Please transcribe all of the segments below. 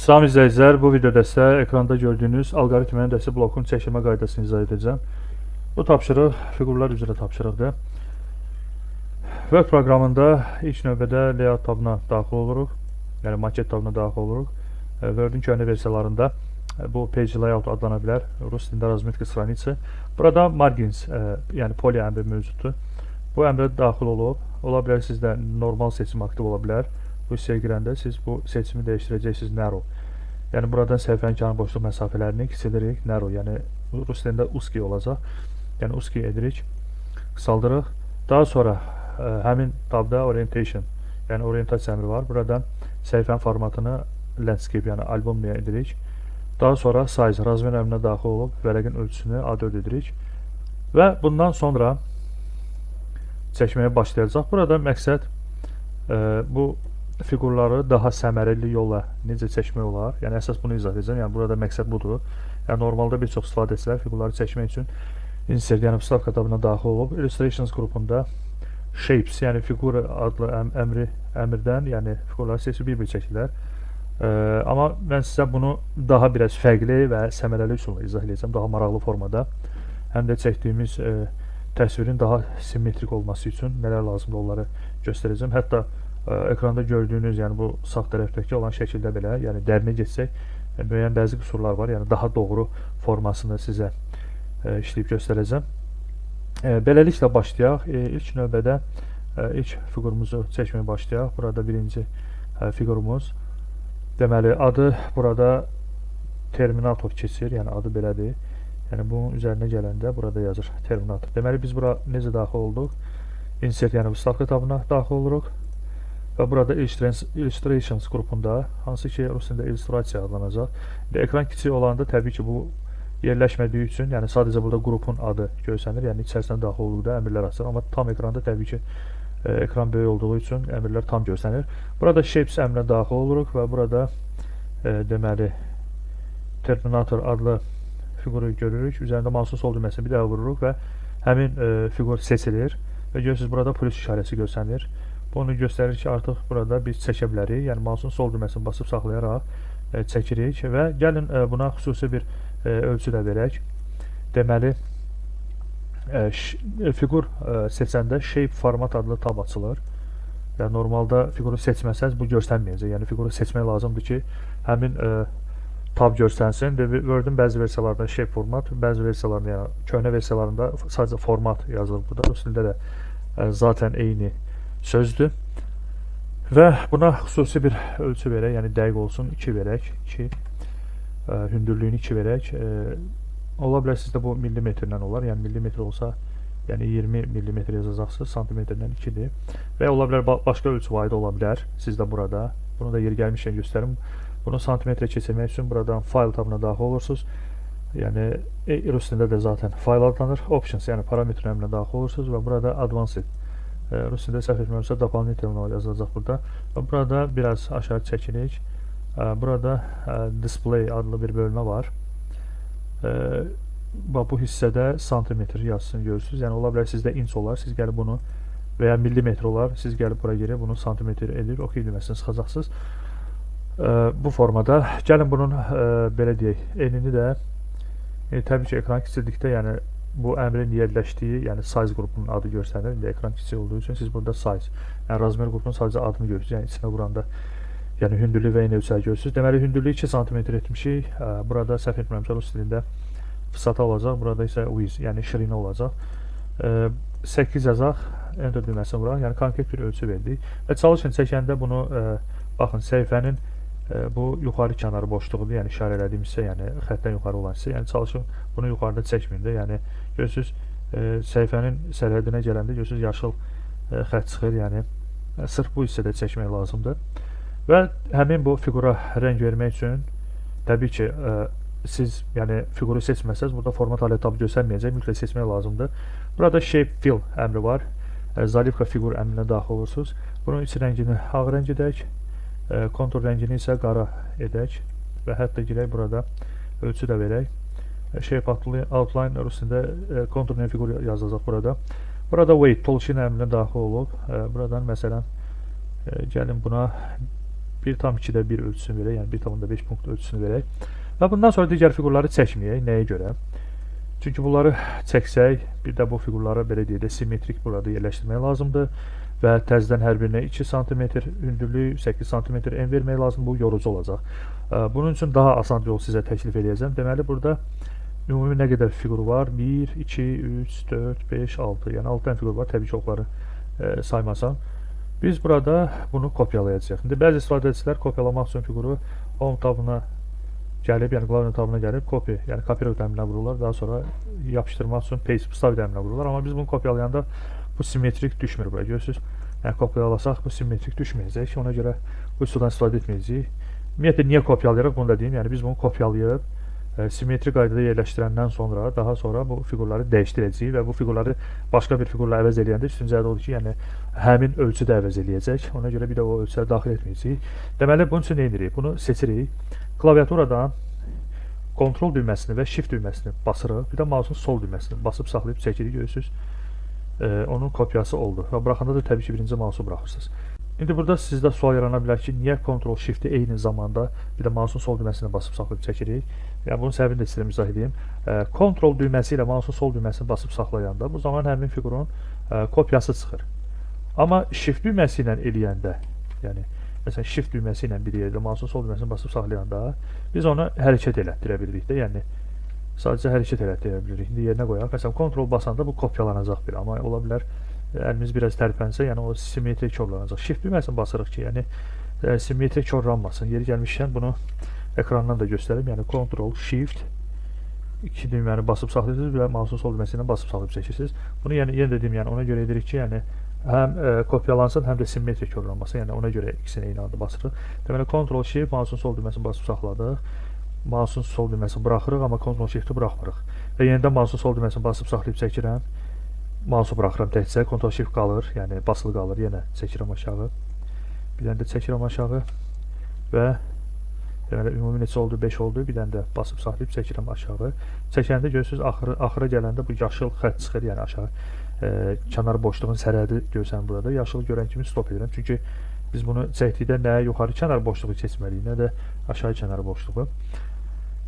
Salam izləyicilər, bu videoda sizə ekranda gördüyünüz alqoritm həndəsi blokun çəkilmə qaydasını izah edəcəm. Bu tapşırıq fiqurlar üzrə tapşırıqdır. Word proqramında ilk növbədə layout tabına daxil oluruq. Yəni maket tabına daxil oluruq. Word-ün köhnə versiyalarında bu page layout adlana bilər. Rus dilində разметка страницы. Burada margins, yəni poly əmri mövcuddur. Bu əmrə daxil olub, ola bilər sizdə normal seçim aktiv ola bilər. Bu hissəyə girəndə siz bu seçimi dəyişdirəcəksiniz narrow. Yəni buradan səhifənin kənar boşluq məsafələrini kiçildirik narrow, yəni rus dilində узкий olacaq. Yəni узкий edirik, qısaldırıq. Daha sonra həmin tabda orientation, yəni orientasiya əmri var. Buradan səhifənin formatını landscape, yəni albom edirik. Daha sonra size, razmer əmrinə daxil olub vərəqin ölçüsünü A4 edirik. Və bundan sonra çəkməyə başlayacaq. Burada məqsəd bu fiqurları daha səmərəli yolla necə çəkmək olar? Yəni əsas bunu izah edəcəm. Yəni burada məqsəd budur. Yəni normalda bir çox istifadəçilər fiqurları çəkmək üçün insert, yəni вставка tabına daxil olub Illustrations qrupunda Shapes, yəni fiqur adlı əmrdən, yəni fiqurları seçib bir-bir çəkirlər. Amma mən sizə bunu daha biraz fərqli və səmərəli üsulla izah edəcəm, daha maraqlı formada. Həm də çəkdiyimiz təsvirin daha simmetrik olması üçün nələr lazımdır, onları göstərəcəm. Hətta ekranda gördüyünüz, yəni bu sağ tərəfdəki olan şəkildə belə, yəni dərinə getsək, müəyyən bəzi qüsurlar var. Yəni daha doğru formasını sizə işləyib göstərəcəm. Beləliklə başlayaq. İlk növbədə ilk fiqurumuzu çəkməyə başlayaq. Burada birinci fiqurumuz. Deməli, adı burada Terminator keçir, yəni adı belədir. Yəni bunun üzərinə gələndə burada yazır Terminator. Deməli, biz bura necə daxil olduq? Insert, yəni вставка tabına daxil oluruq. Və burada Illustrations qrupunda, hansı ki rus dilində illüstrasiya adlanacaq. İndi ekran kiçik olanda təbii ki bu yerləşmədiyi üçün, yəni sadəcə burada qrupun adı görsənir. Yəni içərisinə daxil olduqda əmrlər açılır. Amma tam ekranda təbii ki ekran böyük olduğu üçün əmrlər tam görsənir. Burada Shapes əmrinə daxil oluruq və burada deməli Terminator adlı fiquru görürük. Üzərində mouse'un sol düyməsini bir daha vururuq və həmin fiqur seçilir və görürsünüz, burada plus işarəsi görsənir. Bu onu göstərir ki, artıq burada biz çəkə bilərik. Yəni mouse'un sol düyməsini basıb saxlayaraq çəkirik və gəlin buna xüsusi bir ölçü də verək. Deməli, fiqur seçəndə Shape Format adlı tab açılır. Yəni normalda fiquru seçməsəniz bu görsənməyəcək. Yəni fiquru seçmək lazımdır ki, həmin tab görsənsin. Word-ün bəzi versiyalarında Shape Format, bəzi versiyalarında, yəni köhnə versiyalarında sadəcə format yazılır burada. Rus dilində də zaten eyni sözdür. Və buna xüsusi bir ölçü verək, yəni dəqiq olsun, 2 verək, 2 hündürlüyünü 2 verək. Ola bilər sizdə bu millimetrlə olar, yəni millimetr olsa, yəni 20 millimetr yazacaqsınız, santimetrlə 2-dir. Və ola bilər başqa ölçü vahidi ola bilər sizdə burada. Bunu da yeri gəlmişkən göstərim. Bunu santimetrə keçirmək üçün buradan File tabına daxil olursunuz. Yəni rus dilində də zaten fayl adlanır. Options, yəni parametr əmrinə daxil olursunuz və burada Advanced, rus dilində səhv etmirəmsə дополнительно yazılacaq burada. Və burada biraz aşağı çəkirik. Burada Display adlı bir bölmə var. Bax, bu hissədə santimetr yazsın, görürsünüz. Yəni ola bilər sizdə inç olar. Siz gəlib bunu və ya millimetr olar. Siz gəlib bura girib bunu santimetr edir. OK düyməsini sıxacaqsınız. Bu formada. Gəlin bunun belə deyək, enini də təbii ki ekran kiçildikdə, yəni bu əmrin yerləşdiyi, yəni size qrupunun adı görsənir. İndi ekran kiçik olduğu üçün siz burada size, yəni razmer qrupunun sadəcə adını görürsünüz. Yəni içinə vuranda, yəni hündürlük və en ölçüləri görürsünüz. Deməli, hündürlüyü 2 sm etmişik. Burada səhv etmirəmsə rus dilində высота olacaq. Burada isə width, yəni ширина olacaq. 8 yazaq, enter düyməsini vuraq. Yəni konkret bir ölçü verdik. Və çalışın çəkəndə bunu baxın, səhifənin bu yuxarı kənarı boşluğudur. Yəni işarə elədiyim hissə, yəni xəttdən yuxarı olan hissə. Yəni çalışın bunu yuxarıda çəkməyin də. Yəni görürsüz, səhifənin sərhədinə gələndə görürsüz, yaşıl xətt çıxır. Yəni sırf bu hissədə çəkmək lazımdır. Və həmin bu fiqura rəng vermək üçün təbii ki siz yəni fiquru seçməsəz burada format alet tabı göstərməyəcək. Mütləq seçmək lazımdır. Burada Shape Fill əmri var. Заливка фигур əmrinə daxil olursunuz. Bunun iç rəngini ağ rəng edək. Kontur rəngini isə qara edək və hətta girək burada ölçü də verək. Shape Outline, rus dilində контурная фигура yazılacaq burada. Burada Weight, толщина əmrinə daxil olub. Buradan məsələn gəlin buna 1,2-də 1 ölçüsünü verək, yəni 1,5 punkt ölçüsünü verək. Və bundan sonra digər fiqurları çəkməyək. Nəyə görə? Çünki bunları çəksək, bir də bu fiqurları belə deyək də simmetrik burada yerləşdirmək lazımdır və təzədən hər birinə 2 sm hündürlük, 8 sm en vermək lazımdır. Bu yorucu olacaq. Bunun üçün daha asan yol sizə təklif edəcəm. Deməli, burada ümumi nə qədər fiqur var? 1, 2, 3, 4, 5, 6. Yəni 6 dənə fiqur var. Təbii ki, oxları saymasam. Biz burada bunu kopyalayacağıq. İndi bəzi istifadəçilər kopyalamaq üçün fiquru Home tabına gəlib, yəni klavye tabına gəlib copy, yəni kopirovat əmrinə vururlar. Daha sonra yapışdırmaq üçün paste, vstavить əmrinə vururlar. Amma biz bunu kopyalayanda bu simmetrik düşmür bura. Görürsüz? Yəni kopyalasaq bu simmetrik düşməyəcək. Ona görə bu üsuldan istifadə etməyəcəyik. Ümumiyyətlə niyə kopyalayırıq bunu da deyim. Yəni biz bunu kopyalayıb simmetrik qaydada yerləşdirəndən sonra daha sonra bu fiqurları dəyişdirəcəyik və bu fiqurları başqa bir fiqurla əvəz eləyəndə üstün cəhət odur ki, yəni həmin ölçü də əvəz eləyəcək. Ona görə bir də o ölçüləri daxil etməyəcəyik. Deməli bunun üçün nə edirik? Bunu seçirik. Klaviaturadan Ctrl düyməsini və Shift düyməsini basırıq. Bir də mouse'un sol düyməsini basıb saxlayıb çəkirik, görürsüz. Onun kopyası oldu. Və buraxanda da təbii ki, birinci mouse'u buraxırsınız. İndi burada sizdə sual yarana bilər ki, niyə Ctrl Shift-i eyni zamanda bir də mouse'un sol düyməsini basıb saxlayıb çəkirik? Yəni bunun səbəbini də sizə izah edeyim. Ctrl düyməsi ilə mouse'un sol düyməsini basıb saxlayanda bu zaman həmin fiqurun kopyası çıxır. Amma Shift düyməsi ilə eləyəndə, yəni məsələn Shift düyməsi ilə bir yerdə mouse'un sol düyməsini basıb saxlayanda biz onu hərəkət elətdirə bilirik də, yəni sadəcə hərəkət elətdirə bilirik. İndi yerinə qoyaq. Məsələn, Ctrl basanda bu kopyalanacaq bir, amma ola bilər əlimiz biraz tərpənsə, yəni o simmetrik korlanacaq. Shift düyməsini basırıq ki, yəni simmetrik korlanmasın. Yeri gəlmişkən bunu ekrandan da göstərim. Yəni Ctrl, Shift iki düyməni basıb saxlayırsınız və mouse'un sol düyməsi ilə basıb saxlayıb çəkirsiniz. Bunu yəni yenə dediyim, yəni ona görə edirik ki, yəni həm kopyalansın, həm də simmetrik korlanmasın. Yəni ona görə ikisini eyni anda basırıq. Deməli Ctrl Shift mouse'un sol düyməsini basıb saxladıq. Mouse'un sol düyməsini buraxırıq, amma Ctrl Shift-i buraxmırıq. Və yenidən mouse'un sol düyməsini basıb saxlayıb çəkirəm. Mouse'u buraxıram təkcə, Ctrl Shift qalır, yəni basılı qalır. Yenə çəkirəm aşağı. Bir dənə də çəkirəm aşağı və deməli ümumi neçə oldu? 5 oldu. Bir dənə də basıb saxlayıb çəkirəm aşağı. Çəkəndə görürsüz axıra gələndə bu yaşıl xətt çıxır, yəni aşağı kənar boşluğun sərhədi görsən burada. Yaşıl görən kimi stop edirəm. Çünki biz bunu çəkdikdə nə yuxarı kənar boşluğu keçməliyik, nə də aşağı kənar boşluğu.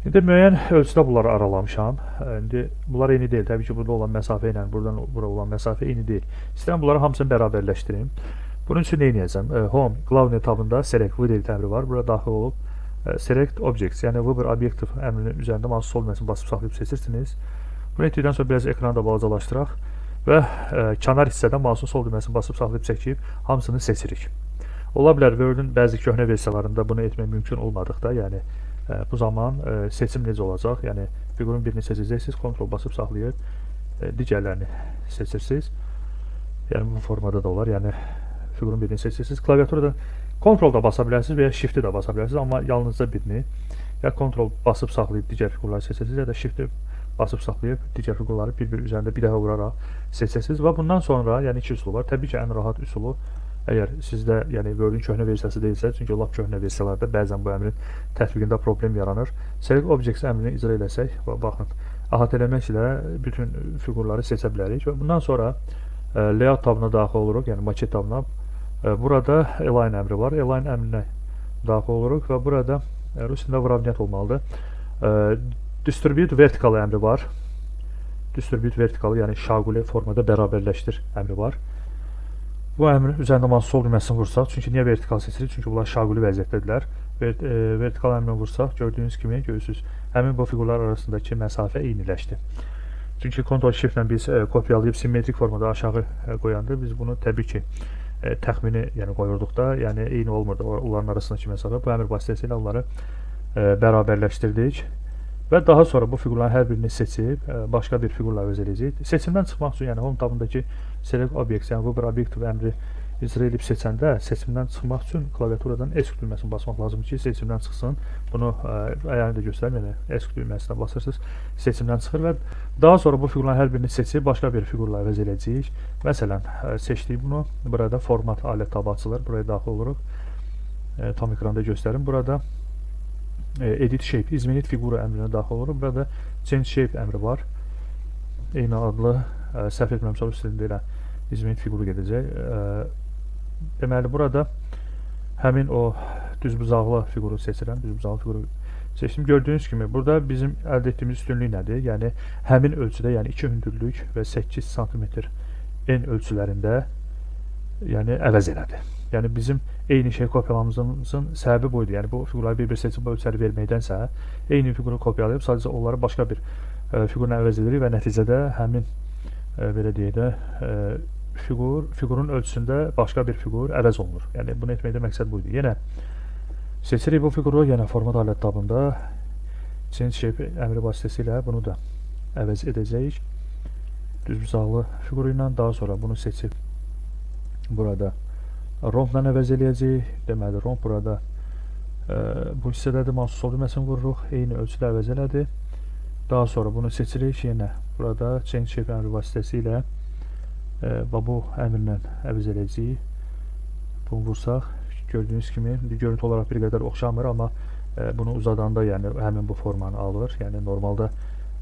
İndi müəyyən ölçüdə bunları aralamışam. İndi bunlar eyni deyil. Təbii ki, burada olan məsafə ilə buradan bura olan məsafə eyni deyil. İstəyirəm bunları hamısını bərabərləşdirim. Bunun üçün nə edəcəm? Home, главный tabında Select, выделить əmri var. Bura daxil olub Select Objects, yəni выбор объектов əmrinin üzərində mouse sol düyməsini basıb saxlayıb seçirsiniz. Bunu etdikdən sonra biraz ekranı da balacalaşdıraq və kənar hissədən mouse'un sol düyməsini basıb saxlayıb çəkib hamısını seçirik. Ola bilər Word-ün bəzi köhnə versiyalarında bunu etmək mümkün olmadıqda, yəni bu zaman seçim necə olacaq? Yəni fiqurun birini seçəcəksiniz, Ctrl basıb saxlayıb digərlərini seçirsiniz. Yəni bu formada da olar. Yəni fiqurun birini seçirsiniz. Klaviaturadan Ctrl da basa bilərsiniz və ya Shift-i də basa bilərsiniz, amma yalnızca birini. Ya Ctrl basıb saxlayıb digər fiqurları seçirsiniz, ya da Shift-i basıb saxlayıb digər fiqurları bir-bir üzərində bir dəfə vuraraq seçirsiniz və bundan sonra yəni iki üsulu var. Təbii ki, ən rahat üsulu əgər sizdə yəni Word-ün köhnə versiyası deyilsə, çünki lap köhnə versiyalarda bəzən bu əmrin tətbiqində problem yaranır. Select Objects əmrini icra eləsək, baxın, əhatə eləməklə bütün fiqurları seçə bilərik və bundan sonra Layout tabına daxil oluruq, yəni maket tabına. Burada Align əmri var. Align əmrinə daxil oluruq və burada rus dilində выравнять olmalıdır. Distribute Vertical əmri var. Distribute Vertical, yəni şaquli formada bərabərləşdir əmri var. Bu əmrin üzərində mouse sol düyməsini vursaq, çünki niyə vertikal seçirik? Çünki bunlar şaquli vəziyyətdədirlər. Vertikal əmrini vursaq, gördüyünüz kimi görürsüz, həmin bu fiqurlar arasındakı məsafə eyniləşdi. Çünki Ctrl Shift ilə biz kopyalayıb simmetrik formada aşağı qoyanda biz bunu təbii ki təxmini yəni qoyurduq da, yəni eyni olmurdu onların arasındakı məsafə. Bu əmr vasitəsilə onları bərabərləşdirdik. Və daha sonra bu fiqurların hər birini seçib başqa bir fiqurla əvəz edəcəyik. Seçimdən çıxmaq üçün, yəni Home tabındakı Select Objects, yəni выбор объектов əmri icra edib seçəndə seçimdən çıxmaq üçün klaviaturadan Esc düyməsini basmaq lazımdır ki, seçimdən çıxsın. Bunu əyani də göstərim, yəni Esc düyməsinə basırsınız, seçimdən çıxır və daha sonra bu fiqurların hər birini seçib başqa bir fiqurla əvəz edəcəyik. Məsələn, seçdik bunu. Burada format alət tabı açılır. Buraya daxil oluruq. Tam ekranda göstərim. Burada Edit Shape, изменить фигуру əmrinə daxil oluruq. Burada Change Shape əmri var. Eyni adlı, səhv etmirəmsə rus dilində elə изменить фигуру gedəcək. Deməli, burada həmin o düzbucaqlı fiquru seçirəm. Düzbucaqlı fiquru seçdim. Gördüyünüz kimi burada bizim əldə etdiyimiz üstünlük nədir? Yəni həmin ölçüdə, yəni 2 hündürlük və 8 sm en ölçülərində, yəni əvəz elədi. Yəni bizim eyni şeyi kopyalamamızın səbəbi buydu. Yəni bu fiqurları bir-bir seçib bu ölçüləri verməkdənsə eyni fiquru kopyalayıb sadəcə onları başqa bir fiqurla əvəz edirik və nəticədə həmin belə deyək də fiqurun ölçüsündə başqa bir fiqur əvəz olunur. Yəni bunu etməkdə məqsəd buydu. Yenə seçirik bu fiquru, yenə format alət tabında Change Shape əmri vasitəsilə bunu da əvəz edəcəyik. Düzbucaqlı fiquru ilə daha sonra bunu seçib burada rombla əvəz eləyəcəyik. Deməli, romb burada bu hissədədir, mouse sol düyməsini vururuq. Eyni ölçüdə əvəz elədi. Daha sonra bunu seçirik. Yenə burada Change Shape əmri vasitəsilə və bu əmrlə əvəz eləyəcəyik. Bunu vursaq, gördüyünüz kimi indi görüntü olaraq bir qədər oxşamır, amma bunu uzadanda yəni həmin bu formanı alır. Yəni normalda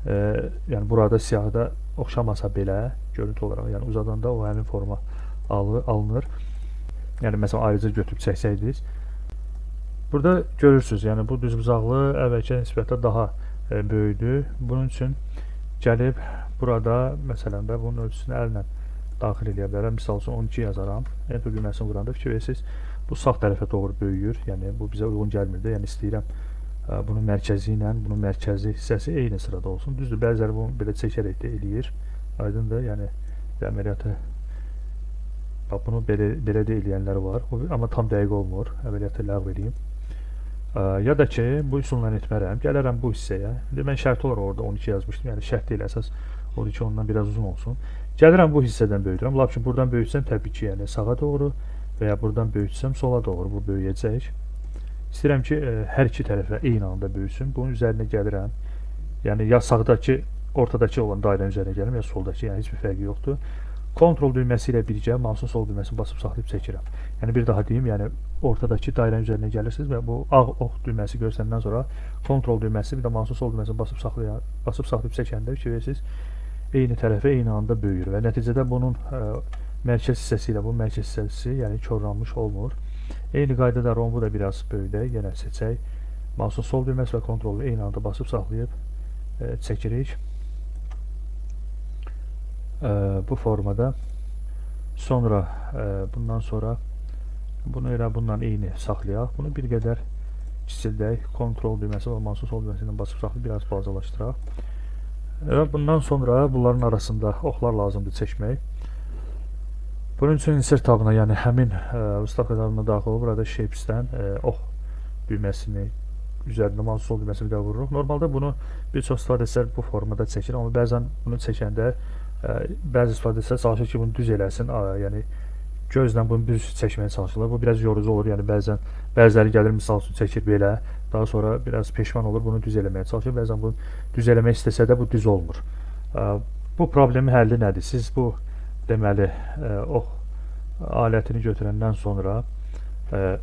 yəni burada siyahıda oxşamasa belə görüntü olaraq, yəni uzadanda o həmin forma alınır. Yəni məsələn ayrıca götürüb çəksəydiniz. Burada görürsünüz, yəni bu düzbucaqlı əvvəlki nisbətdə daha böyükdür. Bunun üçün gəlib burada məsələn də bunun ölçüsünü əllə daxil eləyə bilərəm. Misal üçün 12 yazaram. Enter düyməsini vuranda fikir verirsiniz, bu sağ tərəfə doğru böyüyür. Yəni bu bizə uyğun gəlmirdi. Yəni istəyirəm bunun mərkəzi ilə bunun mərkəzi hissəsi eyni sırada olsun. Düzdür, bəziləri bunu belə çəkərək də eləyir. Aydındır? Yəni əməliyyatı bax bunu belə də eləyənlər var. O, amma tam dəqiq olmur. Əməliyyatı ləğv eləyim. Ya da ki, bu üsulla etmərəm. Gələrəm bu hissəyə. İndi mən şərt olaraq orada 12 yazmışdım. Yəni şərt deyil, əsas 12 ondan biraz uzun olsun. Gəlirəm bu hissədən böyüdürəm. Lap ki, buradan böyütsəm təbii ki, yəni sağa doğru və ya buradan böyütsəm sola doğru bu böyüyəcək. İstəyirəm ki, hər iki tərəfə eyni anda böyüsün. Bunun üzərinə gəlirəm. Yəni ya sağdakı, ortadakı olan dairənin üzərinə gəlirəm, ya soldakı, yəni heç bir fərqi yoxdur. Kontrol düyməsi ilə birgə mouse'un sol düyməsini basıb saxlayıb çəkirəm. Yəni bir daha deyim, yəni ortadakı dairənin üzərinə gəlirsiniz və bu ağ ox düyməsi görsəndən sonra kontrol düyməsi, bir də mouse'un sol düyməsini basıb saxlayıb çəkəndə fikir verirsiniz, eyni tərəfə eyni anda böyüyür və nəticədə bunun mərkəz hissəsi ilə bu mərkəz hissəsi, yəni korlanmış olmur. Eyni qaydada rombu da biraz böyüdək, yenə seçək. Mouse'un sol düyməsi və kontrolu eyni anda basıb saxlayıb çəkirik. Bu formada. Sonra bundan sonra bunu elə bununla eyni saxlayaq. Bunu bir qədər kiçildək. Kontrol düyməsi və mouse'un sol düyməsi ilə basıb saxlayıb biraz balacalaşdıraq. Və bundan sonra bunların arasında oxlar lazımdır çəkmək. Bunun üçün insert tabına, yəni həmin vstavka tabına daxil olub, burada Shapes-dən ox düyməsini üzərində mouse sol düyməsini bir daha vururuq. Normalda bunu bir çox istifadəçilər bu formada çəkir, amma bəzən bunu çəkəndə bəzi istifadəçilər çalışır ki, bunu düz eləsin, yəni gözlə bunu düz çəkməyə çalışırlar. Bu biraz yorucu olur, yəni bəzən bəziləri gəlir, misal üçün çəkir belə, daha sonra biraz peşman olur, bunu düz eləməyə çalışır. Bəzən bunu düz eləmək istəsə də bu düz olmur. Bu problemin həlli nədir? Siz bu deməli, ox alətini götürəndən sonra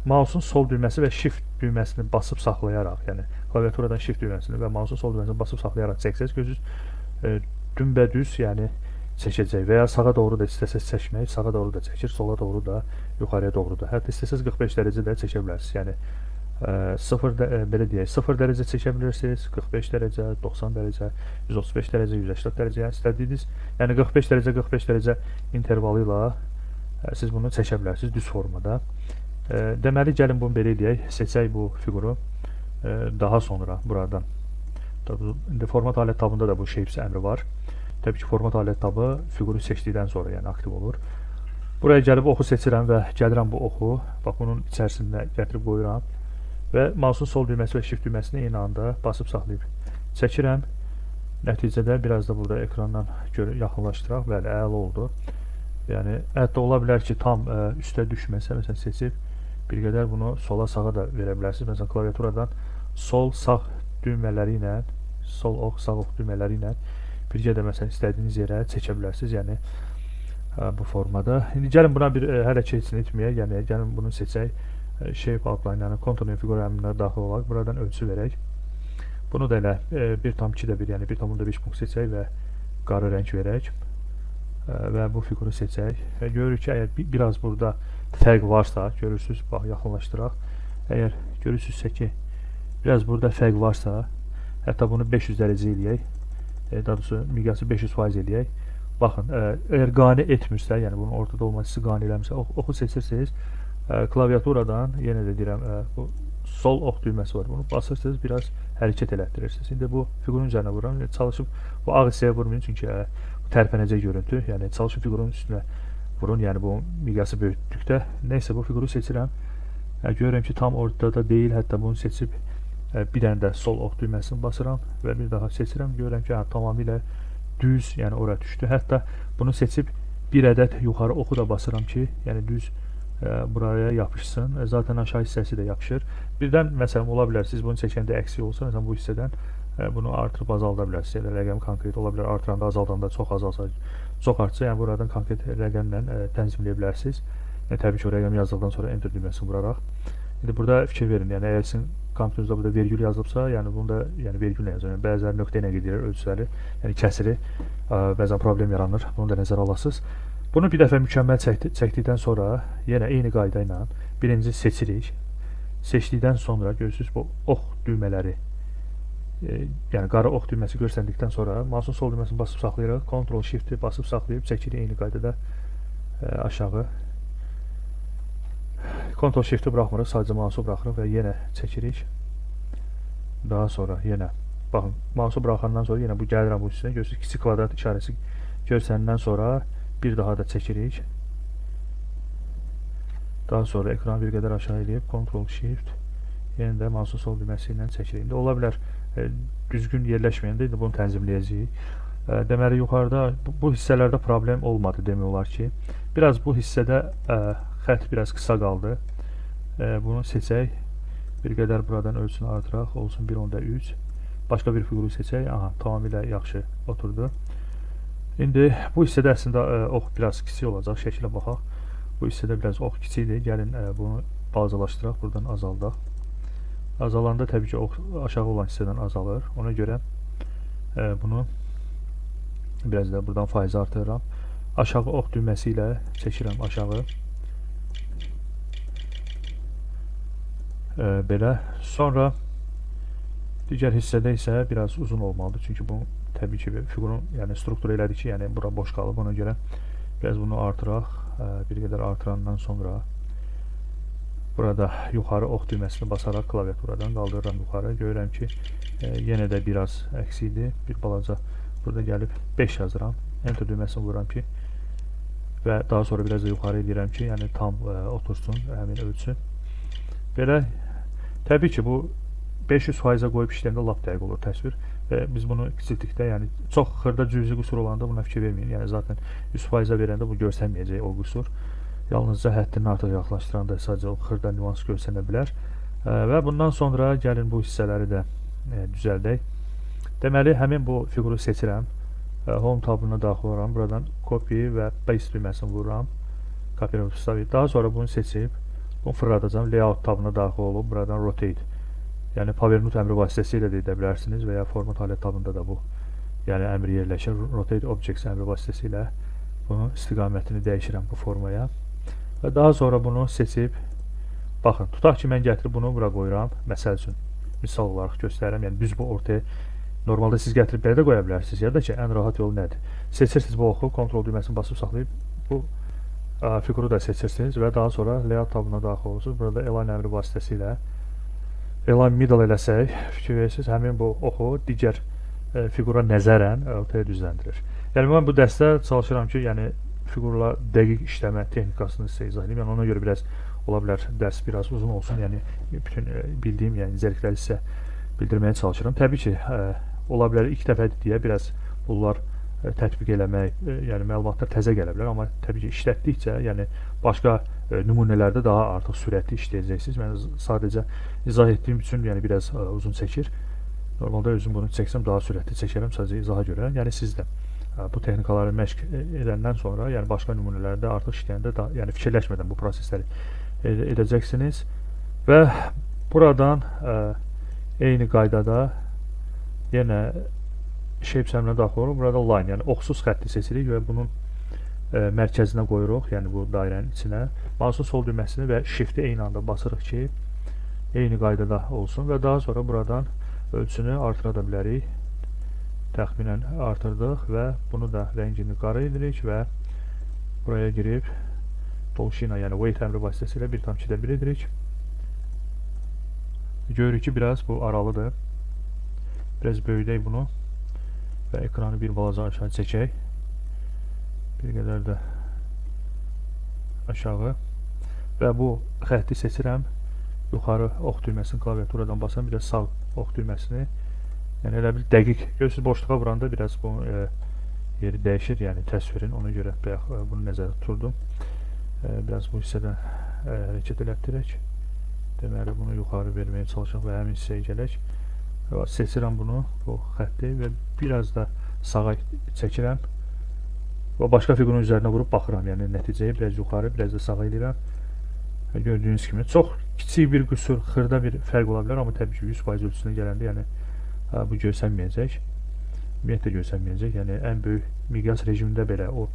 mouse'un sol düyməsi və shift düyməsini basıb saxlayaraq, yəni klaviaturadan shift düyməsini və mouse'un sol düyməsini basıb saxlayaraq çəksəz, gözünüz dümbədüz, yəni çəkəcək və ya sağa doğru da istəsəz çəkmək, sağa doğru da çəkir, sola doğru da, yuxarıya doğru da. Hətta istəsəz 45 dərəcə də çəkə bilərsiniz. Yəni 0 belə deyək, 0 dərəcə çəkə bilirsiniz, 45 dərəcə, 90 dərəcə, 135 dərəcə, 180 dərəcə, yəni istədiyiniz, yəni 45 dərəcə, 45 dərəcə intervalı ilə siz bunu çəkə bilərsiniz düz formada. Deməli, gəlin bunu belə eləyək, seçək bu fiquru. Daha sonra buradan, tabii, indi format alət tabında da bu Shapes əmri var. Təbii ki, format alət tabı fiquru seçdikdən sonra yəni aktiv olur. Buraya gəlib oxu seçirəm və gəlirəm bu oxu, bax bunun içərisində gətirib qoyuram və mouse'un sol düyməsi və shift düyməsini eyni anda basıb saxlayıb çəkirəm. Nəticədə biraz da burada ekrandan yaxınlaşdıraq. Bəli, əla oldu. Yəni, hətta ola bilər ki, tam üstə düşməsə, məsələn, seçib bir qədər bunu sola, sağa da verə bilərsiniz. Məsələn, klaviaturadan sol, sağ düymələri ilə, sol ox, sağ ox düymələri ilə birgə də məsələn istədiyiniz yerə çəkə bilərsiniz. Yəni bu formada. İndi gəlin buna bir hələ ki heç nə etməyək. Yəni gəlin bunu seçək. Shape outline, yəni contour fiqur əmrinə daxil olaraq buradan ölçü verək. Bunu da elə 1,2 də 1, yəni 1,5 punkt seçək və qara rəng verək. Və bu fiquru seçək. Və görürük ki, əgər biraz burada fərq varsa, görürsünüz, bax yaxınlaşdıraq. Əgər görürsünüzsə ki, biraz burada fərq varsa, hətta bunu 500 dərəcə eləyək, daha doğrusu miqyası 500% eləyək. Baxın, əgər qane etmirsə, yəni bunun ortada olması sizi qane eləmirsə, oxu seçirsiniz. Klaviaturadan, yenə də deyirəm, bu sol ox düyməsi var. Bunu basırsınız, biraz hərəkət elətdirirsiniz. İndi bu fiqurun üzərinə vururam. Yəni, çalışıb bu ağ hissəyə vurmayın, çünki bu tərpənəcək görüntü. Yəni çalışıb fiqurun üstünə vurun, yəni bu miqyası böyütdükdə. Nəysə, bu fiquru seçirəm. Görürəm ki, tam ortada deyil. Hətta bunu seçib bir dənə də sol ox düyməsini basıram və bir daha seçirəm. Görürəm ki, tamamilə düz, yəni ora düşdü. Hətta bunu seçib bir ədəd yuxarı oxu da basıram ki, yəni düz buraya yapışsın. Zaten aşağı hissəsi də yapışır. Birdən məsələn ola bilər siz bunu çəkəndə əksi olsa, məsələn bu hissədən bunu artırıb azalda bilərsiniz. Yəni rəqəm konkret ola bilər, artıranda, azaldanda çox azalsa, çox artsa, yəni buradan konkret rəqəmlə tənzimləyə bilərsiniz. Yəni təbii ki, o rəqəmi yazdıqdan sonra enter düyməsini vuraraq. İndi burada fikir verin, yəni əgər sizin kompüterinizdə burada vergül yazılıbsa, yəni bunu da yəni vergüllə yazın. Yəni bəziləri nöqtə ilə gedir ölçüləri, yəni kəsiri, bəzən problem yaranır. Bunu da nəzərə alasınız. Bunu bir dəfə mükəmməl çəkdikdən sonra yenə eyni qayda ilə birinci seçirik. Seçdikdən sonra görürsünüz bu ox düymələri, yəni qara ox düyməsi görsəndikdən sonra mouse'un sol düyməsini basıb saxlayırıq. Ctrl Shift-i basıb saxlayıb çəkirik eyni qaydada aşağı. Ctrl Shift-i buraxmırıq, sadəcə mouse'u buraxırıq və yenə çəkirik. Daha sonra yenə baxın, mouse'u buraxandan sonra yenə bu gəlirəm bu hissəyə. Görürsünüz kiçik kvadrat işarəsi görsəndən sonra bir daha da çəkirik. Daha sonra ekranı bir qədər aşağı eləyib Ctrl Shift yenə də mouse'un sol düyməsi ilə çəkirik. İndi ola bilər düzgün yerləşməyəndə indi bunu tənzimləyəcəyik. Deməli yuxarıda bu hissələrdə problem olmadı demək olar ki. Biraz bu hissədə xətt biraz qısa qaldı. Bunu seçək. Bir qədər buradan ölçünü artıraq. Olsun 1.3. Başqa bir fiquru seçək. Aha, tamamilə yaxşı oturdu. İndi bu hissədə əslində ox biraz kiçik olacaq. Şəkilə baxaq. Bu hissədə biraz ox kiçikdir. Gəlin bunu balacalaşdıraq. Buradan azaldaq. Azalanda təbii ki, ox aşağı olan hissədən azalır. Ona görə bunu biraz da buradan faizi artırıram. Aşağı ox düyməsi ilə çəkirəm aşağı. Belə. Sonra digər hissədə isə biraz uzun olmalıdır. Çünki bu təbii ki, fiqurun yəni struktur elədik ki, yəni bura boş qalıb. Ona görə biraz bunu artıraq. Bir qədər artırandan sonra burada yuxarı ox düyməsini basaraq klaviaturadan qaldırıram yuxarı. Görürəm ki, yenə də biraz əksikdir. Bir balaca burada gəlib 5 yazıram. Enter düyməsini vururam ki və daha sonra biraz da yuxarı eləyirəm ki, yəni tam otursun həmin ölçü. Belə təbii ki, bu 500%-ə qoyub işləyəndə lap dəqiq olur təsvir və biz bunu kiçiltdikdə, yəni çox xırda cüzi qüsur olanda buna fikir verməyin. Yəni zaten 100%-ə verəndə bu görsənməyəcək o qüsur. Yalnızca həddini artıq yaxınlaşdıranda sadəcə o xırda nüans görsənə bilər. Və bundan sonra gəlin bu hissələri də düzəldək. Deməli, həmin bu fiquru seçirəm. Home tabına daxil oluram. Buradan copy və paste düyməsini vururam. Copy və. Daha sonra bunu seçib bunu fırladacağam. Layout tabına daxil olub buradan rotate. Yəni Power əmri vasitəsilə də edə bilərsiniz və ya format alət tabında da bu yəni əmr yerləşir. Rotate Objects əmri vasitəsilə bunun istiqamətini dəyişirəm bu formaya. Və daha sonra bunu seçib baxın, tutaq ki, mən gətirib bunu bura qoyuram. Məsəl üçün misal olaraq göstərirəm. Yəni düz bu ortaya normalda siz gətirib belə də qoya bilərsiniz. Ya da ki, ən rahat yolu nədir? Seçirsiniz bu oxu, Ctrl düyməsini basıb saxlayıb bu fiquru da seçirsiniz və daha sonra layout tabına daxil olursunuz. Burada align əmri vasitəsilə align middle eləsək, fikir verirsiniz, həmin bu oxu digər fiqura nəzərən ortaya düzləndirir. Yəni mən bu dərsdə çalışıram ki, yəni fiqurla dəqiq işləmə texnikasını sizə izah edeyim. Yəni ona görə biraz ola bilər dərs biraz uzun olsun. Yəni bütün bildiyim, yəni incəlikləri sizə bildirməyə çalışıram. Təbii ki, ola bilər ilk dəfədir deyə biraz bunlar tətbiq eləmək, yəni məlumatlar təzə gələ bilər, amma təbii ki, işlətdikcə, yəni başqa nümunələrdə daha artıq sürətli işləyəcəksiniz. Mən sadəcə izah etdiyim üçün, yəni biraz uzun çəkir. Normalda özüm bunu çəksəm daha sürətli çəkərəm sadəcə izaha görə. Yəni siz də bu texnikaları məşq edəndən sonra, yəni başqa nümunələrdə artıq işləyəndə da, yəni fikirləşmədən bu prosesləri edəcəksiniz. Və buradan eyni qaydada yenə shape əmrinə daxil oluruq. Burada line, yəni oxsuz xətti seçirik və bunun mərkəzinə qoyuruq, yəni bu dairənin içinə. Mouse'un sol düyməsini və shift-i eyni anda basırıq ki, Eyni qaydada olsun və daha sonra buradan ölçünü artıra da bilərik. Təxminən artırdıq və bunu da rəngini qara edirik və buraya girib tolşina, yəni weight əmri vasitəsilə 1,2 edirik. Görürük ki, biraz bu aralıdır. Biraz böyüdək bunu və ekranı bir balaca aşağı çəkək. Bir qədər də aşağı və bu xətti seçirəm. Yuxarı ox düyməsini klaviaturadan basıram, bir də sağ ox düyməsini. Yəni elə bil dəqiq. Görürsünüz, boşluğa vuranda biraz bu yeri dəyişir, yəni təsvirin. Ona görə bayaq bunu nəzərdə tuturdum. Biraz bu hissədən hərəkət elətdirək. Deməli bunu yuxarı verməyə çalışaq və həmin hissəyə gələk. Və seçirəm bunu, bu xətti və biraz da sağa çəkirəm. Və başqa fiqurun üzərinə vurub baxıram. Yəni nəticəyi biraz yuxarı, biraz da sağa eləyirəm. Və gördüyünüz kimi çox kiçik bir qüsur, xırda bir fərq ola bilər, amma təbii ki 100% ölçüsünə gələndə yəni bu görsənməyəcək. Ümumiyyətlə görsənməyəcək. Yəni ən böyük miqyas rejimində belə o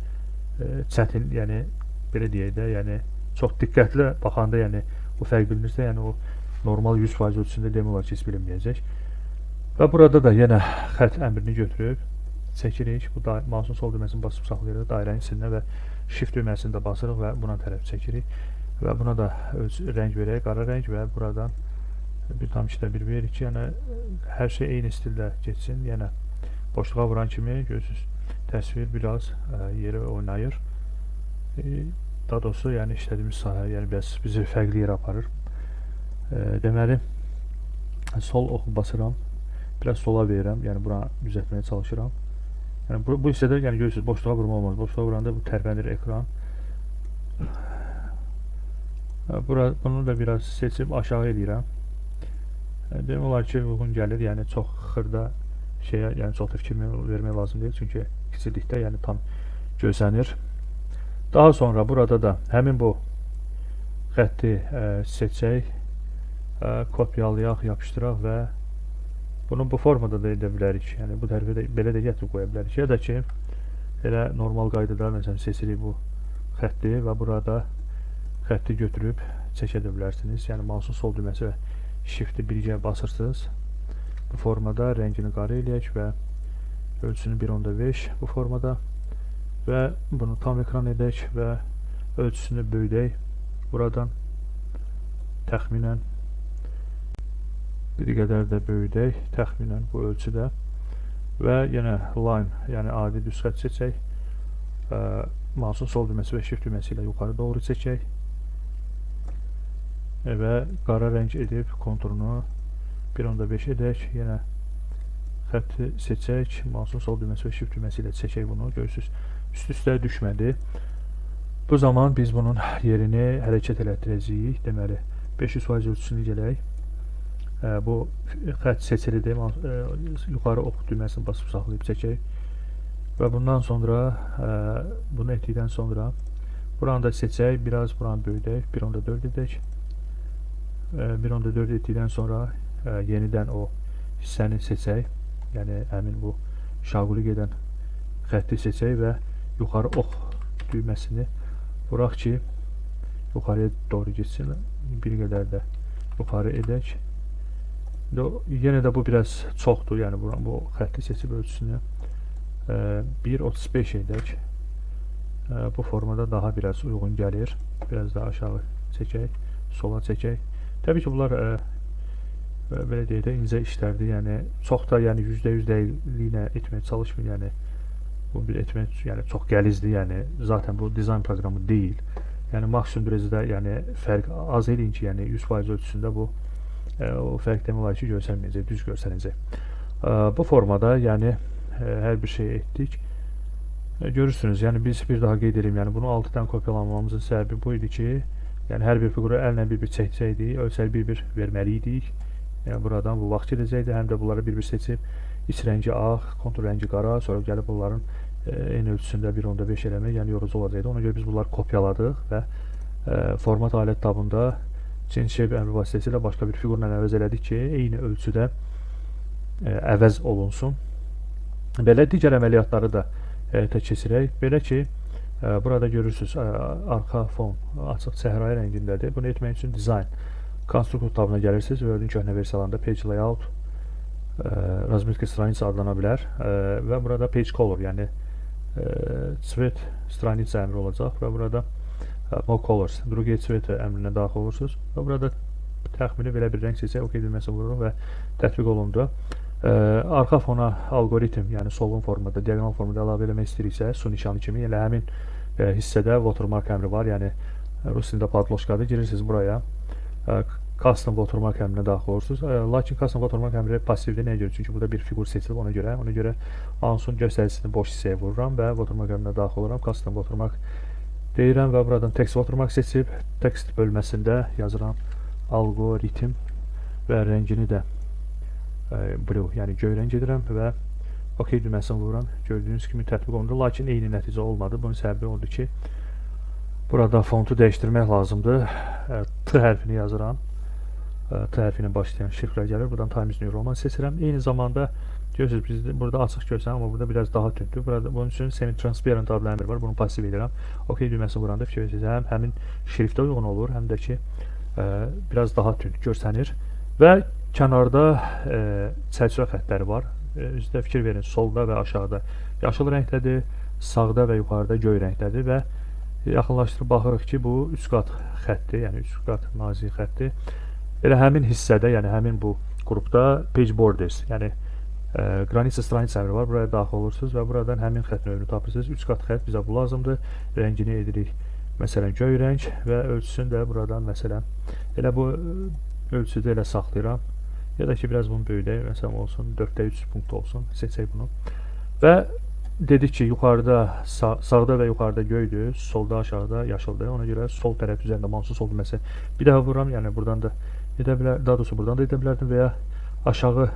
çətin, yəni belə deyək də, yəni çox diqqətli baxanda, yəni o fərq bilinirsə, yəni o normal 100% ölçüsündə demək olar ki, heç bilinməyəcək. Və burada da yenə xətt əmrini götürüb çəkirik. Bu da mouse'un sol düyməsini basıb saxlayırıq dairənin içində və shift düyməsini də basırıq və buna tərəf çəkirik. Və buna da öz rəng verək, qara rəng və buradan 1,1 veririk ki, yəni hər şey eyni stildə getsin. Yəni boşluğa vuran kimi görürsünüz, təsvir biraz yeri oynayır. Daha doğrusu, yəni işlədiyimiz sahə, yəni biraz bizi fərqli yerə aparır. Deməli sol oxu basıram. Biraz sola verirəm, yəni bura düzəltməyə çalışıram. Yəni bu hissədə yəni görürsünüz, boşluğa vurma olmaz. Boşluğa vuranda bu tərpənir ekran. Bura, bunu da biraz seçib aşağı eləyirəm. Demək olar ki, uyğun gəlir. Yəni çox xırda şeyə, yəni çox da fikir vermək lazım deyil. Çünki kiçiklikdə yəni tam görsənir. Daha sonra burada da həmin bu xətti seçək, kopyalayaq, yapışdıraq və bunu bu formada da edə bilərik. Yəni bu tərəfə də belə də gətirib qoya bilərik. Ya da ki, elə normal qaydada məsələn seçirik bu xətti və burada xətti götürüb çəkə də bilərsiniz. Yəni mouse'un sol düyməsi və shift-i birgə basırsınız. Bu formada rəngini qara eləyək və ölçüsünü 1.5 bu formada və bunu tam ekran edək və ölçüsünü böyüdək. Buradan təxminən bir qədər də böyüdək, təxminən bu ölçüdə və yenə line, yəni adi düz xətt seçək. Mouse'un sol düyməsi və shift düyməsi ilə yuxarı doğru çəkək. Və qara rəng edib konturunu 1.5 edək. Yenə xətti seçək. Mouse'un sol düyməsi və shift düyməsi ilə çəkək bunu. Görürsünüz, üst-üstə düşmədi. Bu zaman biz bunun yerini hərəkət elətdirəcəyik. Deməli, 500% ölçüsünü gələk. Bu xətt seçilidir. Yuxarı ox düyməsini basıb saxlayıb çəkək. Və bundan sonra, bunu etdikdən sonra buranı da seçək. Biraz buranı böyüdək. 1.4 edək. 1.4 etdikdən sonra yenidən o hissəni seçək. Yəni həmin bu şaquli gedən xətti seçək və yuxarı ox düyməsini vuraq ki, yuxarıya doğru getsin. Bir qədər də yuxarı edək. Yenə də bu biraz çoxdur. Yəni bu xətti seçib ölçüsünü 1.35 edək. Bu formada daha biraz uyğun gəlir. Biraz daha aşağı çəkək, sola çəkək. Təbii ki, bunlar belə deyək də incə işlərdir. Yəni çox da yəni %100 dəqiqliyinə etməyə çalışmır. Yəni bu bir etmək, yəni çox gəlizdir. Yəni zaten bu dizayn proqramı deyil. Yəni maksimum dərəcədə yəni fərq az eləyin ki, yəni 100% ölçüsündə bu o fərq demək olar ki, görsənməyəcək, düz görsənəcək. Bu formada yəni hər bir şey etdik. Görürsünüz, yəni biz bir daha qeyd edeyim, yəni bunu 6-dan kopyalamamızın səbəbi bu idi ki, yəni hər bir fiquru əllə bir-bir çəksəydik, ölçəli bir-bir verməli idik. Yəni buradan bu vaxt gedəcəkdi, həm də bunları bir-bir seçib iç rəngi ağ, kontur rəngi qara, sonra gəlib bunların eyni ölçüsündə 1.5 eləmək, yəni yorucu olacaqdı. Ona görə biz bunları kopyaladıq və format alət tabında Change Shape əmri vasitəsilə başqa bir fiqurla əvəz elədik ki, eyni ölçüdə əvəz olunsun. Belə digər əməliyyatları da həyata keçirək. Belə ki, burada görürsünüz, arxa fon açıq səhrayı rəngindədir. Bunu etmək üçün dizayn Konstruktor tabına gəlirsiniz. Word-ün köhnə versiyalarında Page Layout, Razmetka страница adlana bilər və burada Page Color, yəni цвет страница əmri olacaq və burada More Colors, Другие цветы əmrinə daxil olursunuz və burada təxmini belə bir rəng seçək, OK düyməsi vururuq və tətbiq olundu. Arxa fona algoritm, yəni solğun formada, diaqonal formada əlavə eləmək istəyiriksə, su nişanı kimi, elə həmin hissədə watermark əmri var, yəni rus dilində podложkadır. Girirsiniz buraya, custom watermark əmrinə daxil olursunuz. Lakin custom watermark əmri passivdir. Nəyə görə? Çünki burada bir fiqur seçilib ona görə. Ona görə mouse'un göstəricisini boş hissəyə vururam və watermark əmrinə daxil oluram. Custom watermark deyirəm və buradan text watermark seçib text bölməsində yazıram algoritm və rəngini də blue, yəni göy rəng edirəm və OK düyməsini vururam. Gördüyünüz kimi tətbiq olundu. Lakin eyni nəticə olmadı. Bunun səbəbi odur ki, burada fontu dəyişdirmək lazımdır. T hərfini yazıram. T hərfi ilə başlayan şifrə gəlir. Buradan Times New Roman seçirəm. Eyni zamanda görürsünüz, bizdə burada açıq görsənir, amma burada biraz daha tündür. Burada bunun üçün semi-transparent adlı əmr var. Bunu pasiv edirəm. OK düyməsini vuranda fikir verirsiniz, həm həmin şriftə uyğun olur, həm də ki biraz daha tünd görsənir. Və kənarda çərçivə xəttləri var. Üzdə fikir verin, solda və aşağıda yaşıl rəngdədir, sağda və yuxarıda göy rəngdədir və yaxınlaşdırıb baxırıq ki, bu üç qat xəttdir, yəni üç qat nazik xəttdir. Elə həmin hissədə, yəni həmin bu qrupda page borders, yəni граница страница əmri var. Buraya daxil olursunuz və buradan həmin xətt növünü tapırsınız. 3 qat xətt bizə bu lazımdır. Rəngini edirik məsələn göy rəng və ölçüsünü də buradan məsələn elə bu ölçüdə elə saxlayıram. Ya da ki biraz bunu böyüdək. Məsələn olsun 4-də 3 punkt olsun. Seçək bunu. Və dedik ki, yuxarıda sağda və yuxarıda göydür, solda aşağıda yaşıldır. Ona görə sol tərəf üzərində mouse'un sol düyməsi bir daha vururam. Yəni buradan da edə bilər, daha doğrusu buradan da edə bilərdim və ya aşağı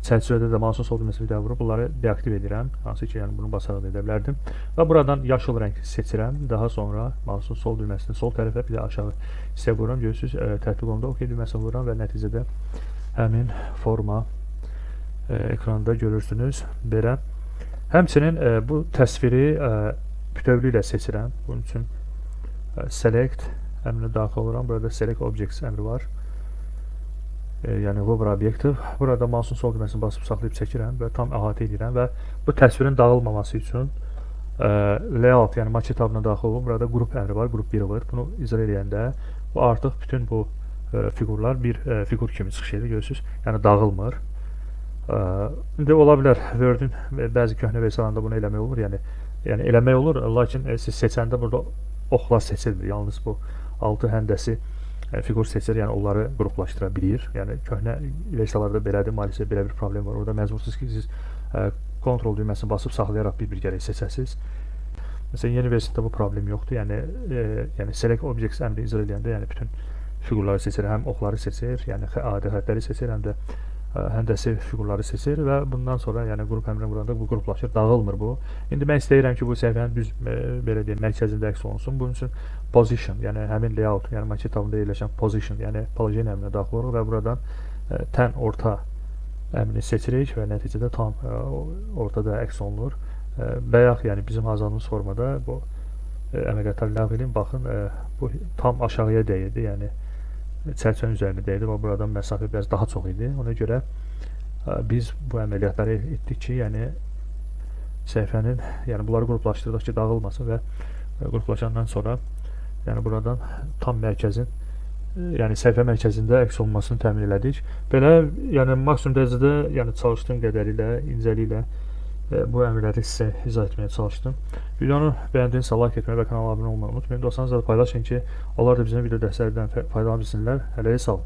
çərçivədə də mouse'un sol düyməsini bir daha vurub bunları deaktiv edirəm. Hansı ki, yəni bunu basaraq da edə bilərdim. Və buradan yaşıl rəng seçirəm. Daha sonra mouse'un sol düyməsini sol tərəfə, bir də aşağı hissə vururam. Görürsünüz, tətbiq olundu. OK düyməsini vururam və nəticədə həmin forma ekranda görürsünüz. Belə. Həmçinin bu təsviri bütövlüklə seçirəm. Bunun üçün select əmrinə daxil oluram. Burada select objects əmri var. Yəni выбор объектов. Burada mouse'un sol düyməsini basıb saxlayıb çəkirəm və tam əhatə edirəm və bu təsvirin dağılmaması üçün layout, yəni maket tabına daxil olub. Burada qrup əmri var, qrup 1 var. Bunu icra edəndə bu artıq bütün bu fiqurlar bir fiqur kimi çıxış edir, görürsünüz. Yəni dağılmır. İndi ola bilər Word-ün bəzi köhnə versiyalarında bunu eləmək olur. Yəni eləmək olur, lakin siz seçəndə burada oxlar seçilmir. Yalnız bu altı həndəsi fiqur seçir, yəni onları qruplaşdıra bilir. Yəni köhnə versiyalarda belədir, maalesef belə bir problem var. Orada məcbursunuz ki, siz kontrol düyməsini basıb saxlayaraq bir-bir gərək seçəsiniz. Məsələn, yeni versiyada bu problem yoxdur. Yəni select objects əmri icra edəndə, yəni bütün fiqurları seçir, həm oxları seçir, yəni adi xəttləri seçir, həm də həndəsi fiqurları seçir və bundan sonra yəni qrup əmrini vuranda bu qruplaşır, dağılmır bu. İndi mən istəyirəm ki, bu səhifənin düz belə deyim, mərkəzində əks olunsun. Bunun üçün position, yəni həmin layout, yəni maket tabında yerləşən position, yəni положение əmrinə daxil oluruq və buradan tən orta əmrini seçirik və nəticədə tam ortada əks olunur. Bayaq, yəni bizim hazırladığımız formada bu əməliyyatları ləğv edin. Baxın, bu tam aşağıya dəyirdi, yəni çərçivənin üzərinə dəyirdi və buradan məsafə biraz daha çox idi. Ona görə biz bu əməliyyatları etdik ki, yəni səhifənin, yəni bunları qruplaşdırdıq ki, dağılmasın və qruplaşandan sonra yəni buradan tam mərkəzin, yəni səhifə mərkəzində əks olunmasını təmin elədik. Belə, yəni maksimum dərəcədə, yəni çalışdığım qədərilə, incəliklə bu əmrləri sizə izah etməyə çalışdım. Videonu bəyəndinizsə like etməyi və kanala abunə olmayı unutmayın. Dostlarınızla da paylaşın ki, onlar da bizim video dərslərdən faydalana bilsinlər. Hələlik sağ olun.